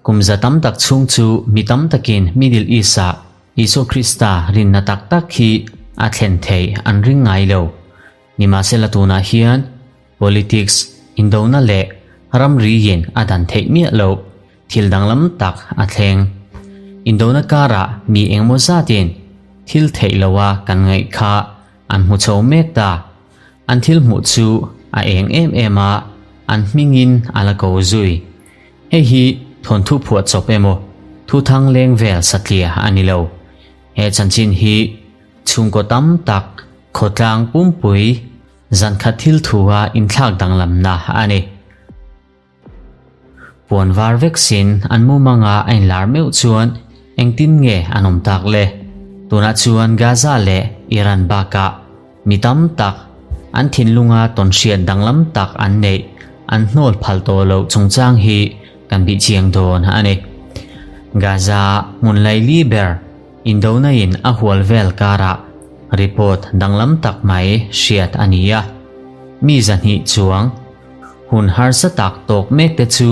Kum za tam tak chhung chu mi tam takin Middle East-ah Isua Krista rinna tak tak hi a thlen theih an ring ngai lo. Nimahsela tunah hian politics, indona leh ramriin a dan theih miah loh thil danglam tak a thleng. Indona karah mi engemaw zatin thil theih loa kan ngaih kha an hmu chho mek ta. An thil hmuh chu a eng em em a, an hmingin a la ko zui. Hei hi thawnthu phuah chawp emaw, thuthang leng vel satliah a ni lo. He chanchin hi chhungkaw tam tak khawtlang pumpui zankhat thil thua inthlak danglamna a ni. Puan var vek sin an mumanga a inlar meuh chuan engtin nge an awm tak le? Tunah chuan Gaza leh Iran bakah mi tam tak an thinlunga tawnhriat danglam tak an neih an hnawl phal tawh loh chungchang hi kan bih chiang dawn a ni. Gaza hmun laili ber indona in a hual vel karah report danglam tak mai hriat a ni a, mi 200 chuang Hun harsa tak tawk mek te chu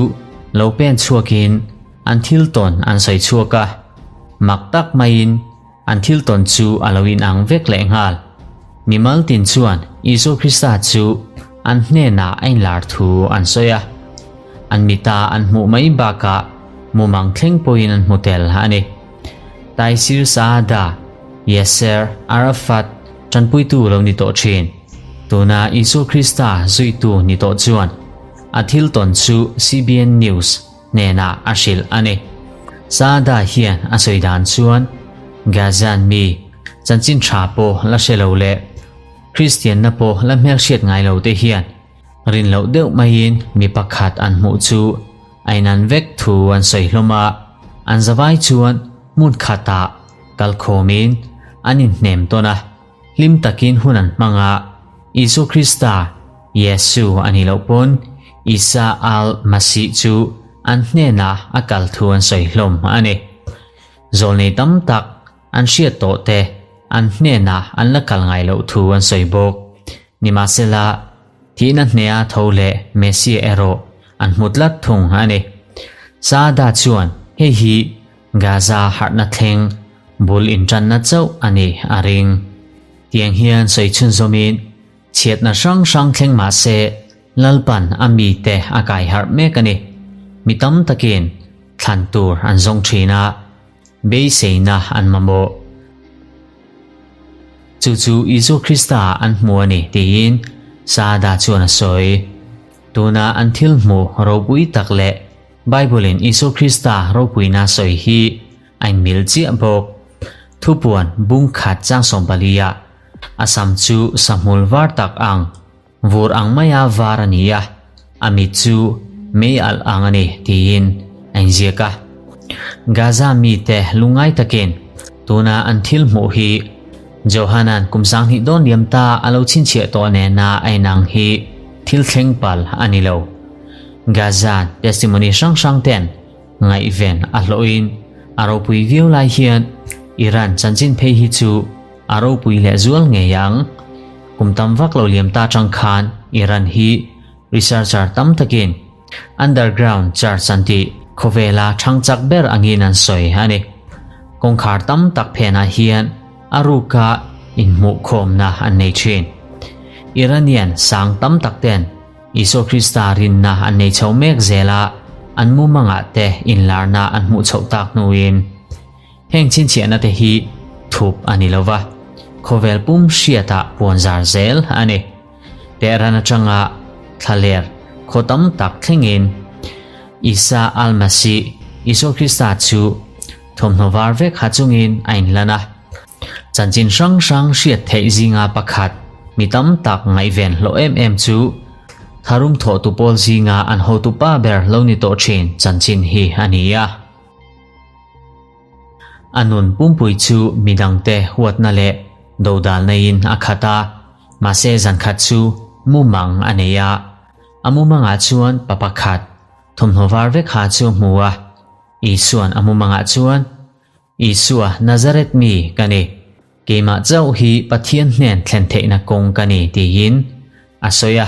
lo pen chhuakin an thil tawn an sawi chhuak a, mak tak maiin an thil tawn chu a lo inang vek leh nghal. Mimal tin chuan Isua Krista chu an hnenah a inlar thu an sawi a, an mita an hmuh mai bakah mumang thleng pawhin an hmu tel a ni. Taisir Saada, Yasser Arafat tanpuitu lo ni tawh thin. Tuna Isua Krista zuitu ni tawh chuan a thil tawn chu CBN News hnenah a hrilh a ni. Saada hian a sawi dan chuan Gazan mi chanchin tha pawh la hre lo leh Kristianna pawh la hmelhriat ngai lo te hian rin loh deuh maiin mi pakhat an hmuh chu a inan vek thu an sawi hlawm a, an zavai chuan hmun khatah kalkhawmin an inhnem tawn a. Hlim takin hun an hmang a, Isua Krista, Yesu a nih loh pawn Isa al Masih chu an hnenah a kal thu an sawi hlawm a ni. Zawlnei tam tak an hriat tawh te an hnenah an la kal ngai loh thu an sawi bawk. Nimahsela, thihna hnea tho leh Messiah erawh an hmu tlat thung a ni. Saada chuan hei hi Gaza harhna thleng bul intanna chauh a ni a ring. Tiang hian sawi chhunzawmin chhiatna hrang hrang thleng mah se Lalpan a mite a kai harh mek a ni. Mi tam takin thlan tur an zawng thin a, beiseina an mamawh. Chu chu Isua Krista an hmu a ni tiin Saada chuan a sawi. Tuna an thil hmuh ropui tak leh Bible-in Isua Krista ropuina sawi hi a inmil chiah bawk. Thupuan bung khat chang 14-ah a sam chu sahmul var tak ang, vur ang maia var a ni a, a mit chu mei alh ang a ni tiin a inziak a. Gaza mite lungngai takin tuna an thil hmuh hi Johanan kum 2000 dawn liam ta a lo chhinchhiah tawh nena a inang hi thil thleng pal a ni lo. Gaza testimony hrang hrang ten ngaihven a hlawhin a ropui viau lai hian Iran chanchin phei hi chu a ropui leh zual ngei ang. Kum tam vak lo liam ta tang khan Iran hi researcher tam takin underground church an tih khawvela thang chak ber angin an sawi a ni. Kawngkhar tam tak phenah hian a ruka inhmuhkhawmna an nei thin. Iranian sang tam tak ten Isua Krista rinna an nei chho mek zel a, an mumangah te inlarna an hmuh chhoh tak hnuin heng chhinchhiahna te hi thup a ni lova, khawvel pum hriatah puan zar zel a ni. Tehran atanga thlaler khaw tam tak thlengin Isa Al-Masih, Isua Krista chu thawmhnaw var vek ha chungin a inlan a. Chanchin hrang hrang hriat theih zinga pakhat mi tam tak ngaihven hlawh em em chu tharum thawhtu pawl zinga an hotu pa ber lo ni tawh thin chanchin hi a ni a. A nun pumpui chu midangte huatna leh dodalna in a khat a, mahse zankhat chu mumang a nei a. A mumangah chuan pa pakhat thawmhnaw var vek ha chu a hmu a, Isua'n a mumangah chuan, Isua, Nazareth mi ka ni. Keimah chauh hi Pathian hnen thlen theihna kawng ka ni, tiin a sawi a.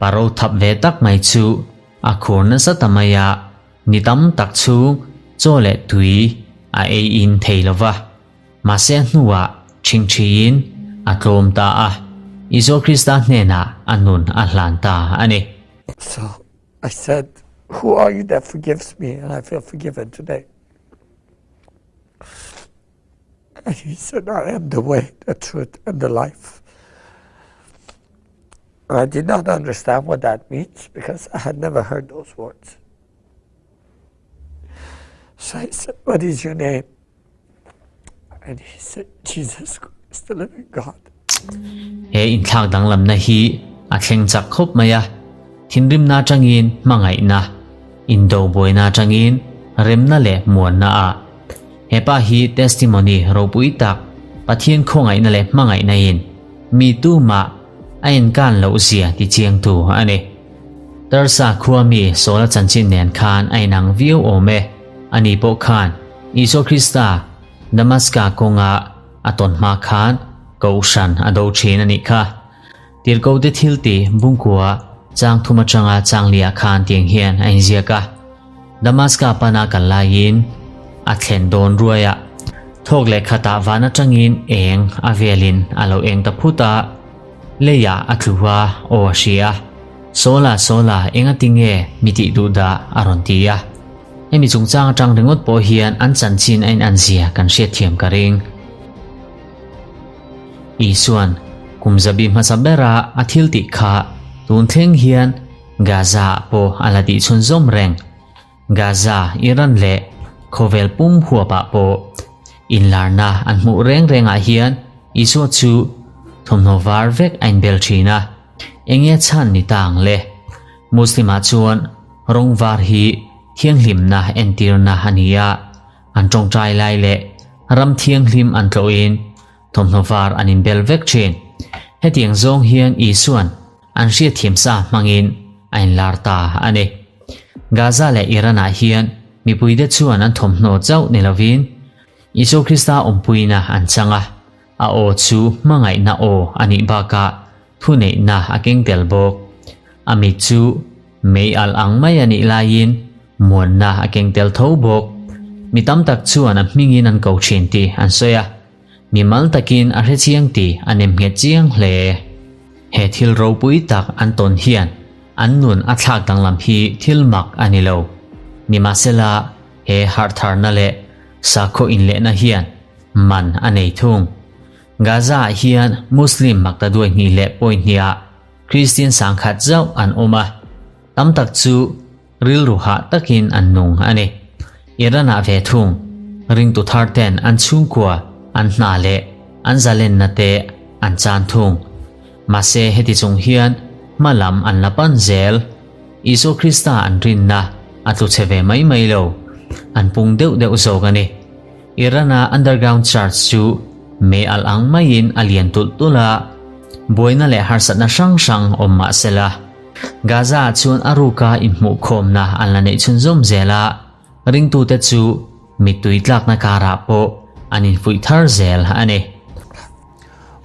Paro thap ve tak mai chu a khur nasa ta mai a, ni tam tak chhung chaw leh tui a ei in thei lo va. Mahse a hnuah ṭhingṭhiin a tlawm ta a, Isua Krista hnenah a nun a hlan ta a ni. So I said, Who are you that forgives me and I feel forgiven today? And he said, I am the way, the truth and the life. I did not understand what that means because I had never heard those words. So I said, What is your name? And he said, Jesus Christ, the living God. He inthlak danglamna hi a thleng chak khawp mai a, thinrimna atangin hmangaihna, indo buaina atangin remna leh muanna ah. He pa hi testimony ropui tak, Pathian khawngaihna leh hmangaihna in mi tumah a inkan loh zia ti chiangtu a ni. Tarsa khua mi Saula chanchin nen khan a inang viau awm e. Ani pawh khan Isua Krista Damaska kawnga a tawn hma khan Kohhran a do thin a nih kha. Tirhkote thil tih bungkua chang thum atanga chang liah khan tiang hian a inziak a. Damaska pana kal laiin a thlen dawn ruai a, thawk leh khatah van atangin eng a velin a lo eng ta phut a, leiah a tlu a, aw a hria. Sawla, Sawla, enga tinge mi tih duh dah? a rawn ti a. Hemi chungchang atang ringawt pawh hian an chanchin a in anzia kan hriatthiam ka ring. Isuan kum zabi hmasa bera a thil tih kha tun thleng hian Gaza ah pawh a la tih chhunzawm reng. Gaza, Iran leh khawvel pum huap ah pawh inlarna an hmuh reng reng ah hian Isua chu thawmhnaw var vek a inbel thin a, enge chhan ni ta ang le? Muslim ah chuan rawng var hi thianghlimna entirna a ni a, an tawngtai lai leh ram thianghlim an tlawhin thawmhnaw var an inbel vek thin. Hetiang zawng hian Isuan an hriatthiam sa hmangin a inlar ta a ni. Gaza leh Iran-ah hian mipuite chuan an thawmhnaw chauh ni lovin Isua Krista awmpuina an chang a, a aw chu hmangaihna aw a nih bakah thuneihna a keng tel bawk. A mit chu mei alh ang mai a nih laiin muanna a keng tel tho bawk. Mi tam tak chuan a hmingin an ko thin tih an sawi a, mi mal takin a hre chiang tih a nem nghet chiang hle. He thil ropui tak an tawn hian an nun a thlak danglam hi thil mak a ni lo. Nimahsela, he harhtharna leh sakhaw inlehna hian man a nei thung. Gaza-ah hian Muslim maktaduai hnih leh pawi hniah Kristian sangkhat zauh an awm a, tam tak chu rilru hah takin an nung a ni. Iran-ah ve thung, ringtu thar ten an chhungkua, an hna leh an zalenna te an chan thung. Mahse heti chung hian hma lam an la pan zel. Isua Krista an rinna a tlu chhe ve mai mai lo, an pung deuh deuh zawk a ni. Iran-a underground church chu mei alh ang maiin a lian tulh tulh a, buaina leh harsatna hrang hrang awm mah sela, Gaza-ah chuan a ruka inhmuhkhawmna an la neih chhunzawm zel a, ringtute chu mittui tlakna karah pawh an infuih thar zel a ni.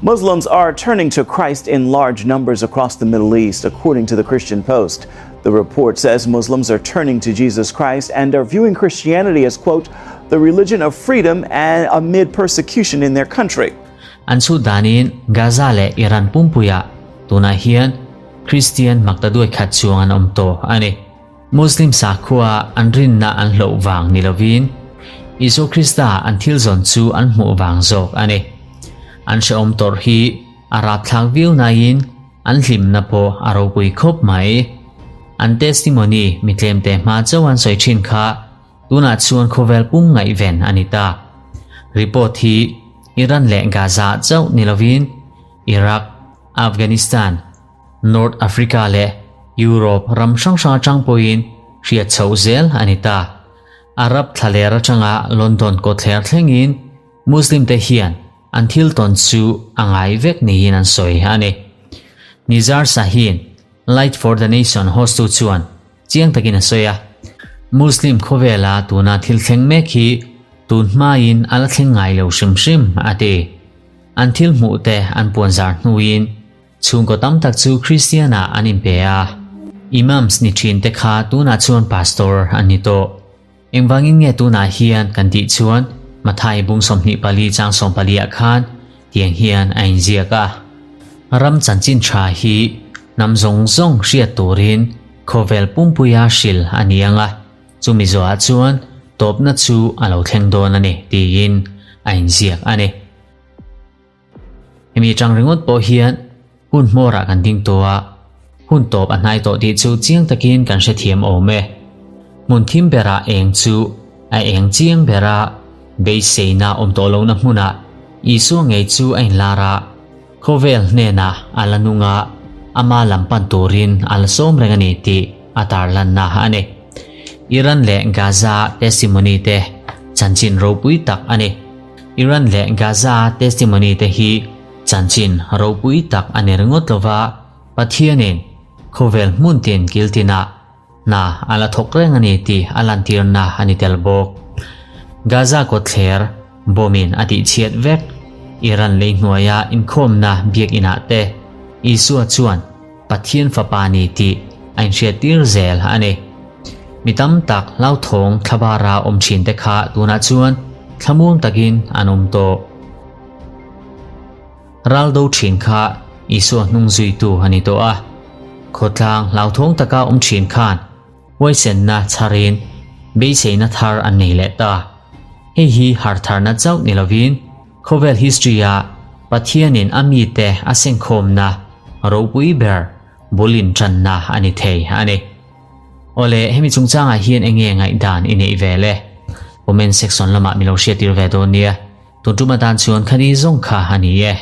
Muslims are turning to Christ in large numbers across the Middle East, according to the Christian Post. The report says Muslims are turning to Jesus Christ and are viewing Christianity as, quote, the religion of freedom and amid persecution in their country. An chhut danin Gaza leh Iran pumpuiah tunah hian Kristian maktaduai khat chuang an awm tawh a ni. Muslim sakhua an rinna an hloh vang ni lovin Isua Krista an thil zawn chu an hmuh vang zawk a ni. An hrehawm tawrh hi a rapthlak viau nain an hlimna pawh a ropui khawp mai. An testimony mi tlemte hma chauh an sawi thin kha tunah chuan khawvel pum ngaihven a ni ta. Report hi Iran leh Gaza chauh ni lovin Iraq, Afghanistan, North Africa leh Europe ram hrang hrang atang pawhin hriat chhoh zel a ni ta. Arab thlaler atanga London kawtthler thlengin Muslim te hian an thil tawn chu a ngai vek niin an sawi a ni. Nizar Sahin, Light for the Nation hostu chuan chiang takin a sawi a, Muslim khawvela tuna thil thleng mek hi tun hmain a la thleng ngai lo hrim hrim a ti. An thil hmuh te an puanzar hnuin Chhungkaw tam tak chu Kristian-ah an inpe a. Imams ni thin te kha tunah chuan pastor an ni tawh. Engvangin nge tunah hian kan tih chuan Mathai bung 24 chang 14 ah khan tiang hian a inziak a. Ram chanchin tha hi hnam zawng zawng hriat turin khawvel pumpuia hril a ni ang a, chumi zawhah chuan tawpna chu a lo thleng dawn a ni tiin a inziak a ni. Hemi atang ringawt pawh hian hun hmawrah kan ding tawh a, hun tawp a hnai tawh tih chu chiang takin kan hrethiam awm e. Hmun thim berah eng chu a eng chiang ber a, beiseina awm tawh lohna hmunah Isua ngei chu a inlar a, khawvel hnenah a la nung a, ama lam pan turin a la sawm reng a ni tih a tarlanna a ni. Iran leh Gaza testimony te chanchin ropui tak a ni. Iran leh Gaza testimony te hi chanchin ropui tak a ni ringawt lova, Pathianin khawvel hmun tin kil tinah hna a la thawk reng a ni tih a lantirna a ni tel bawk. Gaza kawtthler bomb-in a tihchhiat vek Iran lei hnuaia inkhawmna biakinah te Isua chuan Pathian Fapa ni tih a inhriattir zel a ni. Mi tam tak hlauthawng thlabara awm thin te kha tunah chuan thlamuang takin an awm tawh. Ral do thin kha Isua hnung zuitu a ni tawh a. Khawtlang hlauthawng taka awm thin khan huaisenna chharin beiseina thar an nei leh ta. Hei hi hartharna chauh ni lovin khawvel history-ah Pathianin a mite a sengkhawmna ropui ber bul intanna a ni thei a ni. Awle, hemi chungchangah hian eng nge ngaihdan i neih ve le? Comment section lamah mi lo hriattir ve dawn nia. Tun tum atan chuan khani zawng kha a ni e.